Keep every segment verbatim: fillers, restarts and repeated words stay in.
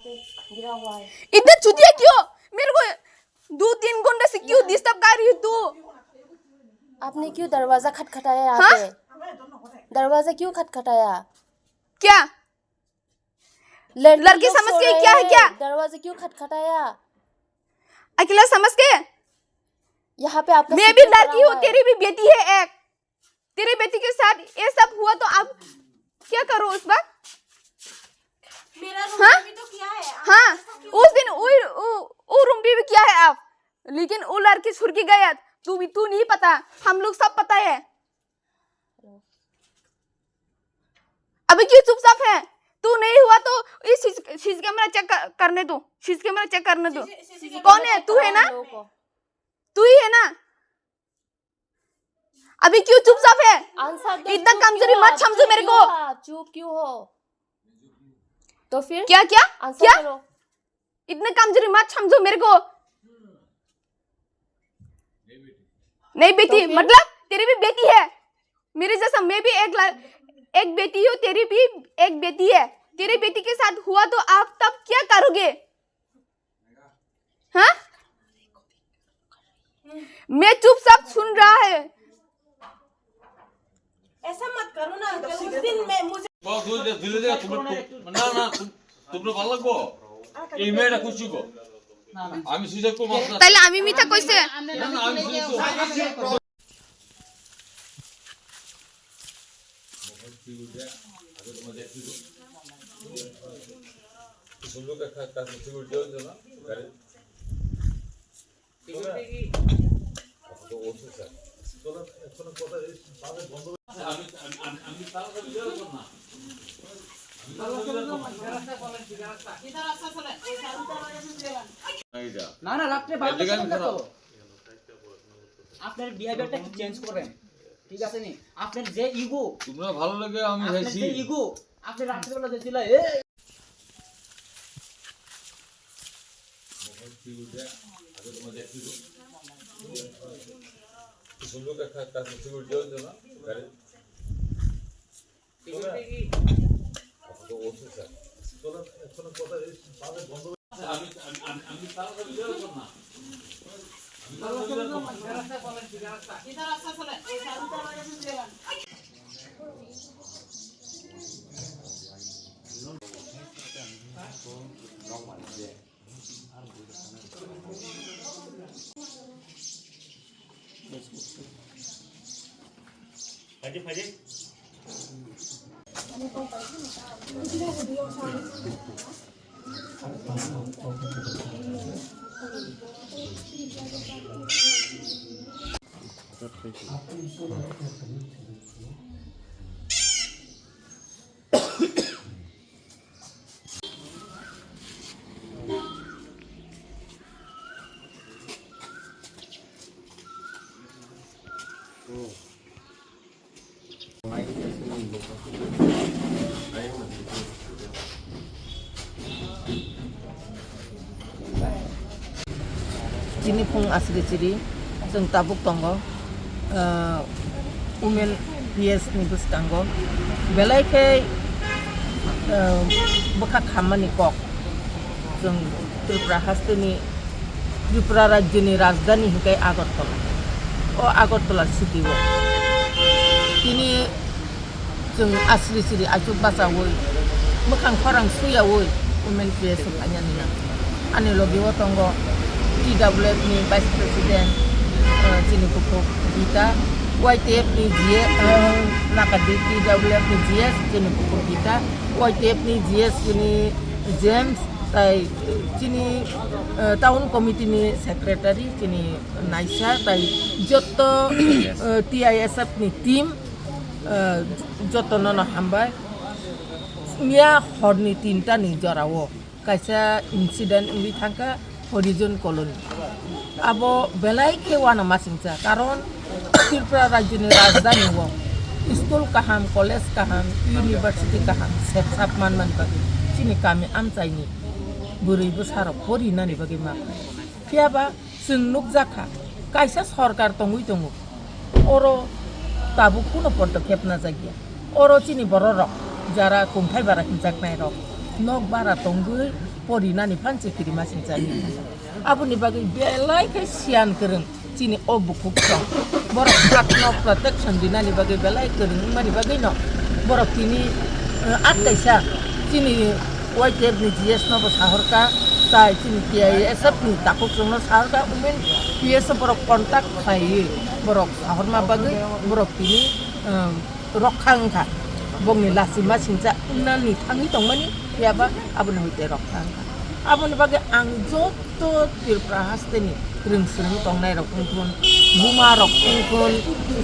गिरा हुआ है। इतना चुतिया क्यों? मेरे को दो तीन घंटे से क्यों डिस्टर्ब कर रही हो तू? आपने क्यों दरवाजा खटखटाया यहाँ हाँ? पे? दरवाजा क्यों खटखटाया? क्या? लड़की लड़की लोग समझ सो के रहे क्या है हैं, क्या? दरवाजा क्यों खटखटाया? अकेला समझ के? यहाँ पे आपका मैं भी सीक्रेट लड़की पड़ा हूँ, हुआ है। तेरी भी बेटी है एक। तेरे बेटी के साथ ये सब हुआ तो आप क्या करो उस वक्त? मेरा रूम हाँ? में भी तो किया है। आप हाँ, ऐसा क्यों उस दिन वो, वो, वो रूम पे भी किया है आप, लेकिन वो लड़की छुड़की गया, तू भी, तू नहीं पता, हम लोग सब पता है। अभी क्यों चुपचाप है? तू नहीं हुआ तो इस सीसी कैमरा चेक कर, करने दो, सीसी कैमरा चेक करने दो। कौन है? तू है ना? तू ही है ना? अभी क्यों चुपचाप है? आंसर दो, इतना चुप कमजोरी क्यों मत हो? समझो चुप मेरे क्यों को। हो? चुप क्यों हो? तो फिर क्या, क्या? आंसर क्या? करो। इतना कमजोरी मत समझो मेरे को। नहीं बेटी, तो फिर? मतलब तेरी भी बेटी है मेरे जैसा। मैं भी एक ला-, एक बेटी हूँ, तेरी भी एक बेटी है। तेरी बेटी के साथ हुआ तो आप तब क्या करोगे? हाँ? मैं चुपचाप सुन रहा है। ऐसा मत करो ना, उस दिन मैं, मुझे बहुत दूर दे, धीरे धीरे, तुम, तुम, ना, ना, तुम, तुमने भाला को, এই মেয়েটা খুশি গো। আমি সুযোগ কো মাত্র। তাইলে আমি মিথ্যা কইছে? না, না, আমি সুযোগ কো। সুন্দর একটা কাজ, সিকিউরিটি দেওয়ার জন্য গাড়ি। না, না, রাত্রে বারোটার সময় তো। আপনার বিহেভিয়ারটা একটু চেঞ্জ করেন, ঠিক আছে নি? আপনার যে ইগো, তোমরা ভালো লাগে, আমি আপনার চাইছি। যে ইগো, আপনি রাত্রেবেলা যে চিল্লায়, "এ!" Chini phung asri chiri, chwng tabuk tongo, ah, Women P S ni bwskango. Belai khe, ah, bwkha khammani kok. Chwng Tripura hasteni, Tripura rajyoni rajdhani hinkhe Agartala. O Agartala city o. Tini Chwng asri sri achuk bachaui, mwkhang khorang suyaui Women P S o painani nang. Ani logi o tongo T W F ni Vice President, eh, chini bukhuk Gita, Y T F ni G S, eh, nakadi T W F ni G S chini bukhuk Gita, Y T F ni G S chini James, tai chini, eh, Town Committee ni Secretary chini Naisa, tai jotto, eh, T I S F ni team, eh, jotono no hambai. Miya horni tinta ni jora o kaisa incident wngwi thangkha Horizon Colony. Abo belai khe uanamasingcha, karon Tripura rajyoni rajdhani o school kaham, college kaham, university kaham sepsap manmani bagwi chini kami amchaini bwrwi bwsarok porinani bagwi ma. Phiyaba chwng nukjakha, kaisa sorkar tongwi tongo, oro tabuk kuno podokep najakya. Oro chini bororok jara kungthai bara hinjaknairok nok bara tongwi porinani phan se kirima singcha. Aboni bagwi belai khe siyan kwrwng chini o bukhuk song. Borok hakno protection dinani bagwi belai kwrwng wngmani bagwino borok tini, eh, at kaisa chini Y T F ni G S no bo sahorka, tai chini T I S F ni takhuk songno sahorka, women P S o borok contact khlaiwi borok sahorma bagwi borok tini, eh, rokha wngkha. Bongni lachima singcha wngnani thangwi tongmani, phiyaba aboni hoite rokha wngkha. Aboni bagwi ang joto Tripura hasteni rwng swrwng tongnai rok wngthun, buma rok wngthun,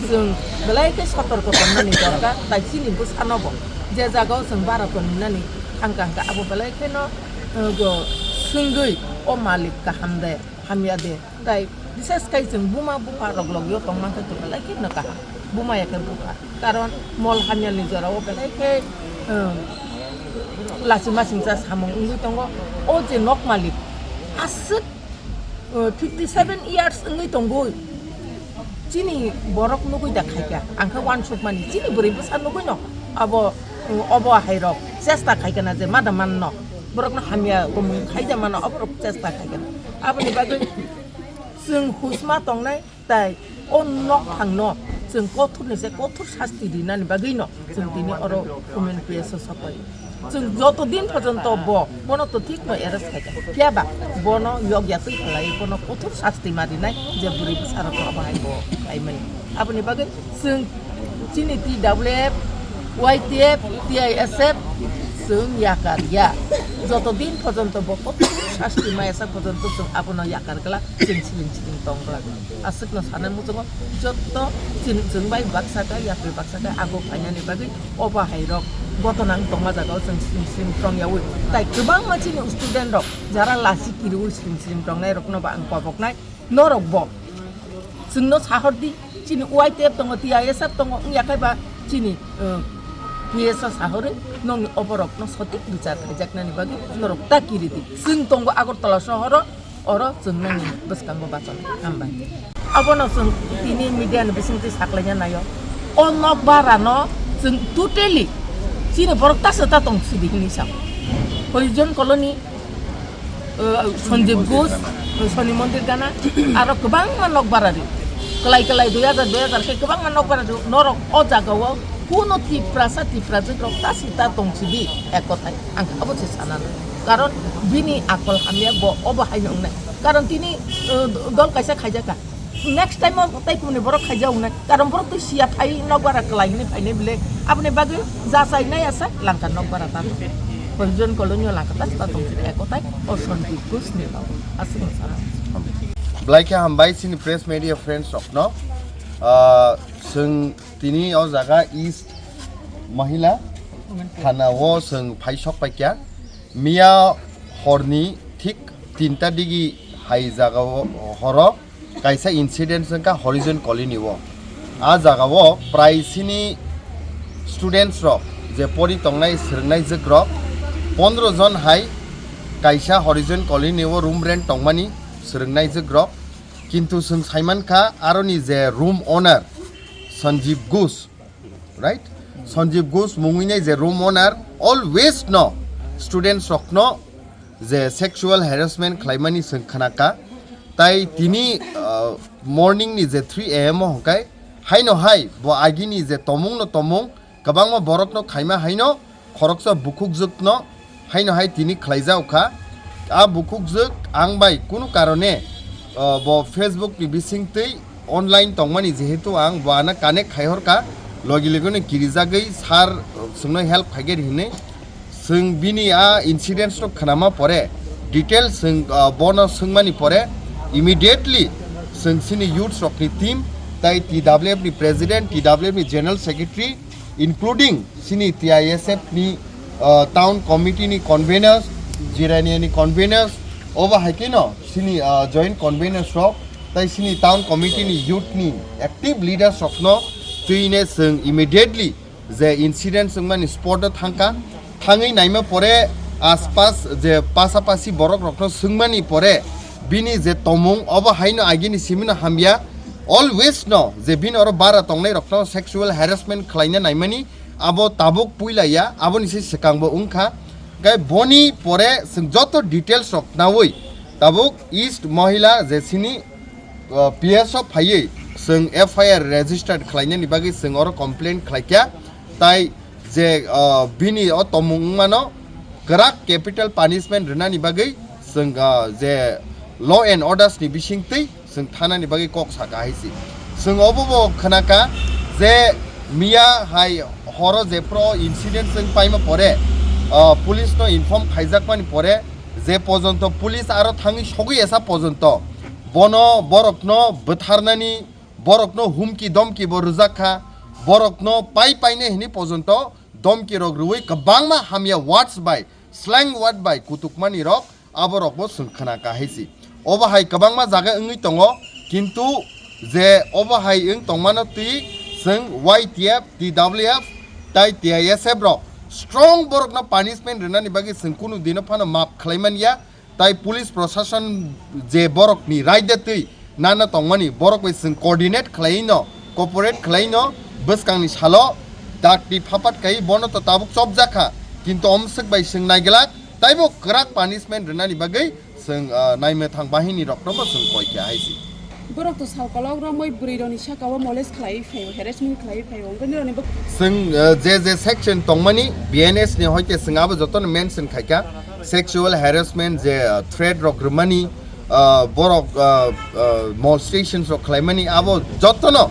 chwng belai khe sotorko tongmani dorkar. Tai chini bwsano bo je jagao chwng bara tongmani thangka hwnkha, abo belai kheno, uh, go swngwi o malik kaham de, hamya de. Tai bises khai chwng buma bupha rok logio tongma khe to belai khe no kaham. Buma ya khe bupha. Karon mol hamya ni jora o belai khe, um, lachima singcha samung wngwi tongo. O je nok malik aswk, uh, fifty seven years wngwi tongoi. Chini borok nugui da khaika. Ang khe wansuk mani. Chini bwrwi bwsa nugui no. Abo, um, obo hai rok chesta khaika na je mada man no. Borok no hamya tongmung khaida mano. Abo rok chesta khaika na. Aboni bagwi chwng husma tongnai, tai o nok phangno chwng kothor ni se kothor sasti rinani bagwi no chwng tini oro women P S o sopai. Chwng joto din porjonto bo bono to thik no arrest khaika. Phiya ba bono yokya twi khlai bono kothor sasti ma rinai je bwrwi bwsa rok abo hai bo khlaimani. Aboni bagwi chwng chini T W F, Y T F, T I S F chwng yakar ya. Joto din porjonto bo kothor sasti ma esa porjonto chwng abono yakar glak. Chwng siling siling tong glak. Aswkno sana muchungo jotto chini chwng bai baksa khe yapri baksa khe ago phainani bagwi o bahai rok gotonang tongma jagao chwng siling siling tong yaui. Tai kwbangma chini student rok jara lasi kiriui siling siling tongnai rokno ba ang koboknai norok bo chwngno sahor di chini Y T F tongo, T I S F tongo, wngya khe ba chini, uh, P S o sahorwi nongni oborokno sotik bichar khaijaknani bagwi norok ta kiri di. Chwng tongo Agartala sohoro. Oro chwng nangni bwskango bachana. Hambai. Abono chwng tini media ni bisingtwi saklaina naio. O nok bara no chwng totally chini borok ta se ta tong sidi hinwi sa. Horijon colony, uh, Sanjeev Ghosh, uh, Soni Mondir gana, aro kwbangma nok bara ri. Kwlai kwlai dui hajar, dui hajar khe kwbangma nok bara ri. Norok o jagao kuno Tiprasa, Tiprajwk rok ta se ta tong sidi ek kothai. Ang abo se sana nai. Karon bini akol hamya bo obo hai wngnai. Karon tini, uh, dol kaisa khaijakha. Next time o tai kumni borok khaijak wngnai. Karon borok twi siya phai nok bara kwlai hwnwi phainai bile. Aboni bagwi jachai nai asa langka nok bara ta. Horijon colony o langka ta ta tong sidi ek kothai o Sanjeev Ghosh ni nok. Aswk no sana. Belai khe hambai chini press media friends rokno. Ah, chwng tini o jaga East Mahila Thana o chwng phai sok paikha. Miya horni thik tinta digi hai jaga o horo kaisa incident wngkha Horijon Colony o. A jaga o prai sini students rok je pori tongnai swrwngnai jwk rok pondro jon hai kaisa Horijon Colony o room rent tongmani swrwngnai jwk rok. Kintu chwng saimankha aroni je room owner Sanjeev Ghosh, right? Sanjeev Ghosh mungwinai je room owner always no students rokno je sexual harassment khlaimani chwng khnakha. Tai tini, uh, morning ni je three A M o hwnkhe haino hai bo agini je tomung no tomung kwbangma borok no khaima haino khoroksa bukhukjwkno haino hai tini khlaijak kha. A bukhukjwk ang bai kunu karone, uh, bo Facebook ni bisingtwi online tongmani, jehetu ang bo ano connect khai horkha, logi logi no kirijagwi sir, uh, chwngno help khaigari hinwi. Chwng bini a incidents no khnama pore, details chwng, uh, bono swngmani pore, immediately chwng chini youths rokni team, tai T W F ni president, T W F ni general secretary, including chini T I S F ni, uh, town committee ni conveners, Jirania ni conveners, obo hai kheno chini, uh, joint conveners rok, tai chini town committee ni youth ni active leaders rokno twine chwng immediately je incident wngmani spot o thangkha, thangwi naima pore aspas je pasapasi borok rokno swngmani pore bini je tomung obo haino agini simino hamya, always no je bini oro bara tongnai rokno sexual harassment khlaina naimani abo tabuk puila ya, aboni se swkang bo wngkha. Khe boni pore chwng joto details rok nawi tabuk East Mohila je sini, uh, P S o phaiwi chwng F I R registered khlainani bagwi chwng oro complaint khlaikha. Tai je, uh, bini o tomung wngmano kwrak capital punishment rwnani bagwi chwng, uh, je law and orders ni bisingtwi chwng thanani bagwi kok saka hai si. Chwng obo bo khwnaka je miya hai horo je pro incident chwng paima pore, uh, police no inform khaijakmani pore je pojonto police aro thangwi sogwi esa pojonto bono borokno bwtharnani, borokno humki domki bo rwjak kha, borokno pai paine hini pojonto domki rok rwui kwbangma hamya words bai, slang word bai kutukmani rok aborok bo chwng khwnaka hai si. Obo hai kwbangma jaga wngwi tongo, kintu je obo hai wng tongmano twi chwng Y T F, T W F tai T I S F rok strong borokno punishment rwnani bagwi chwng kunu dino phano map khlai man ya. Tai police proshashan je borokni raida twi nana tongmani borok bai chwng coordinate khlai no, cooperate khlai no, bwskangni salo dakti phapat kai bono to tabuk chopjak kha, kintu omswk bai chwng naiglak taibo kwrak punishment rwnani bagwi chwng, ah, naimwthang bahini rokno bo chwng koi kha hai si. Borok to sal kolok romwi bwrwi rokni saka o molest khlai phaio, harassment khlai phaio, wngkha nirokni bwk- Chwng, ah, je je section tongmani B N S ni hoite chwng abo jotono mention khaikha, sexual harassment je, ah, threat rok rwmani, ah, borok, ah, ah, molestations rok khlaimani abo jotono,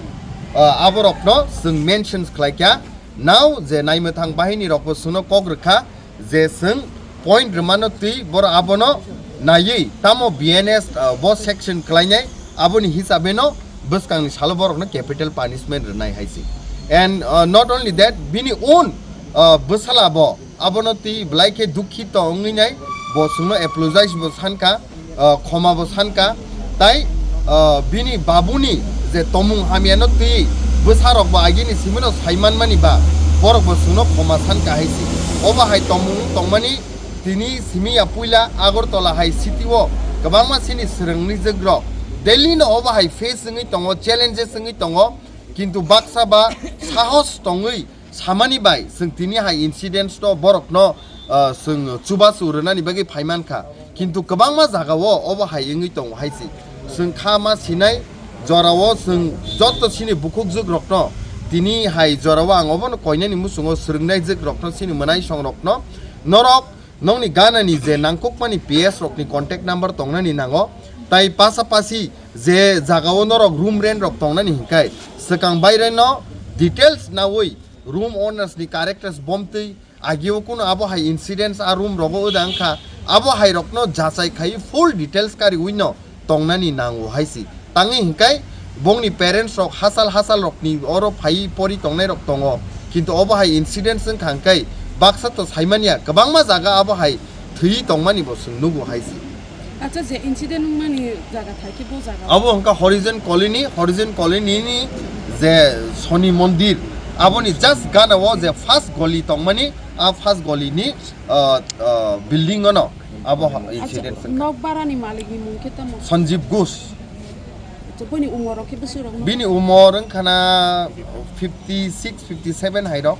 ah, abo rokno chwng mentions khlaikha. Now je naimwthang bahini rokbo chwngno kok rwkha, je chwng point rwmano twi borok abono naiwi tamo B N S, ah, bo section klainai aboni hisabeno bwskangni salo borokno capital punishment rwnai hai si. And, ah, not only that, bini own, ah, bwsala bo abono twi belai khe dukhito wngwi nai, bo chwngno apologize bo sankha, ah, khoma bo sankha, tai, ah, bini babuni je tomung hamyano twi bwsarok bo agini simino saimanmani ba borok bo chwngno khoma sankha hai si. Obo hai tomung tongmani tini simi ya puila Agartala hai city o kwbangma chini swrwngni jwkrok Delhi no obo hai face wngwi tongo, challenges wngwi tongo, kintu baksa ba sahos tongwi samani bai chwng tini hai incidents no borokno, ah, chwng chubachu rwnani bagwi phaimankha, kintu kwbangma jagao obo hai wngwi tongo hai si. Chwng kha ma sinai jorao chwng joto chini bukhukjwk rokno tini hai jorao ang obono koinani muchungo swrwngnai jwk rokno chini mwnaisong rokno norok nokni ganani je nangkukmani P S rokni contact number tongnani nango, tai pasapasi je jagao norok room rent rok tongnani hinkai swkang baireno details nawi room owners ni characters bomtwi agio kuno abo hai incidents a room rogo wda wngkha, abo hai rokno jachai khai full details kariwi no tongnani nango hai si. Tangwi hinkai bongni parents rok hachal hachal rokni oro phaiwi pori tongnai rok tongo, kintu obo hai incidents wngkha hinkai baksa to saimanya kwbangma jaga abo hai thwiwi tongmani bo chwng nugo hai si. Acha, je incident wngmani jaga thai khe bo jaga? Abo wngkha Horizon Colony, Horizon Colony ni je Soni Mondir, aboni just gana o je first goli tongmani, a first goli ni, ah, ah, building ono abo ha-, Acha, incident wngkha. Nok bara ni malik ni mung khe tamo? Sanjeev Ghosh. Acha, bini umor rok khe bwswk rok no? Bini umor wngkha na fifty six, fifty seven hai rok.